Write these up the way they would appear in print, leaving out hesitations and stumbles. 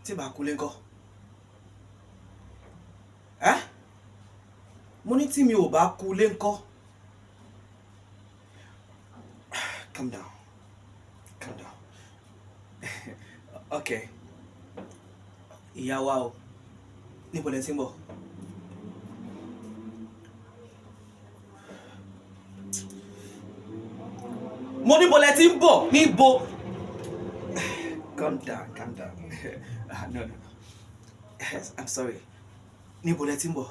Tí bá kú lé ńkọ́? Ẹ́, mo ní tí mi ò bá kú lé ńkọ́? Calm down, calm down. Okay, ìyá wa o, níbo lẹ ti ń bọ̀? Mo níbo lẹ ti ń bọ̀, níbo? Calm down, calm down. Ah, no, no, no. Yes, I'm sorry. Níbo lẹ ti ń bọ̀?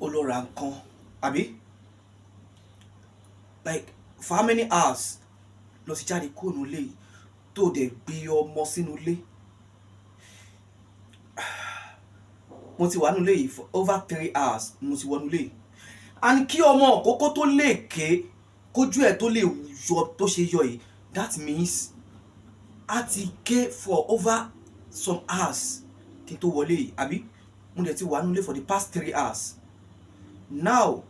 Ó lọ ra nǹkan, àbí? Like, for how many hours lọ ti jáde kúrò nílé yìí tó dẹ̀ gbé ọmọ sínú ilé? Mo ti wà nílé yìí for over 3 hours. Mo ti wọnú ilé yìí, and kí ọmọ òkókó tó lè ké, kójú ẹ̀ tó lè yọ tó ṣe yọ yìí, that means a ti ké for over some hours kí n tó wọlé yìí, àbí? Mo dẹ̀ ti wà nílé for the past 3 hours. Now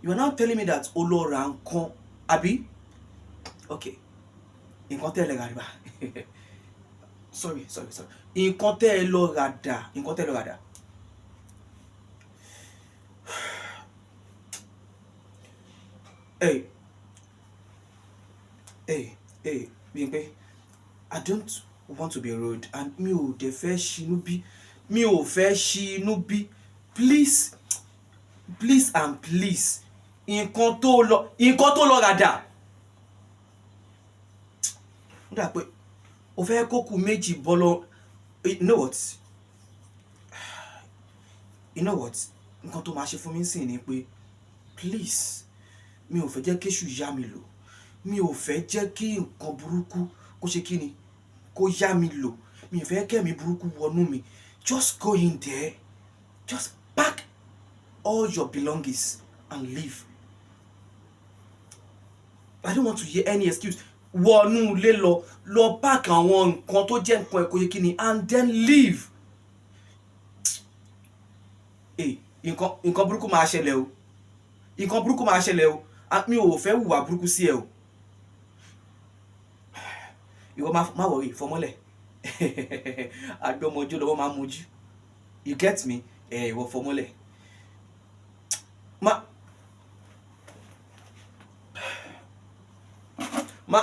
you are now telling me that o lọ ra nǹkan, àbí? Okay, nǹkan tẹ́ ẹ lè rà rí bá. Sorry, sorry, sorry. Nǹkan tẹ́ ẹ lọ rà dà? Nǹkan tẹ́ ẹ lọ rà dà? Hey, hey, hey, Bímpé, I don't want to be rude and mi ò dẹ̀ fẹ́ ṣinú bí, mi ò fẹ́ ṣinú bí. Please, please and please, nǹkan tó lọ rà dà? Ó dà pé o fẹ́ kókù méjì bọ́ lọ. You know what, you know what, nǹkan tó máa ṣe fún mi sìn ni pé, please, mi ò fẹ́ jẹ́ kéṣù yá mi lò, mi ò fẹ́ jẹ́ kí nǹkan burúkú kó ṣe kí ni, kó yá mi lò, mi ò fẹ́ kẹ́mi burúkú wọnú mi. Just go in there, just pack all your belongings and leave. I don't want to hear any excuse. Wọnú ilé lọ, lọ pack àwọn nǹkan tó jẹ́ nǹkan ẹ̀kọ́ yẹ kí ni, and then leave. Hey, nǹkan burúkú máa ṣẹlẹ̀ o, nǹkan burúkú máa ṣẹlẹ̀ o. Mi ò fẹ́ hùwà burúkú sí ẹ o. Ìwọ má worry, fọmọ́lẹ̀ àgbọ̀mọjú lọ́wọ́ máa mojú. You get me? Ẹ ìwọ fọmọ́lẹ̀ má má.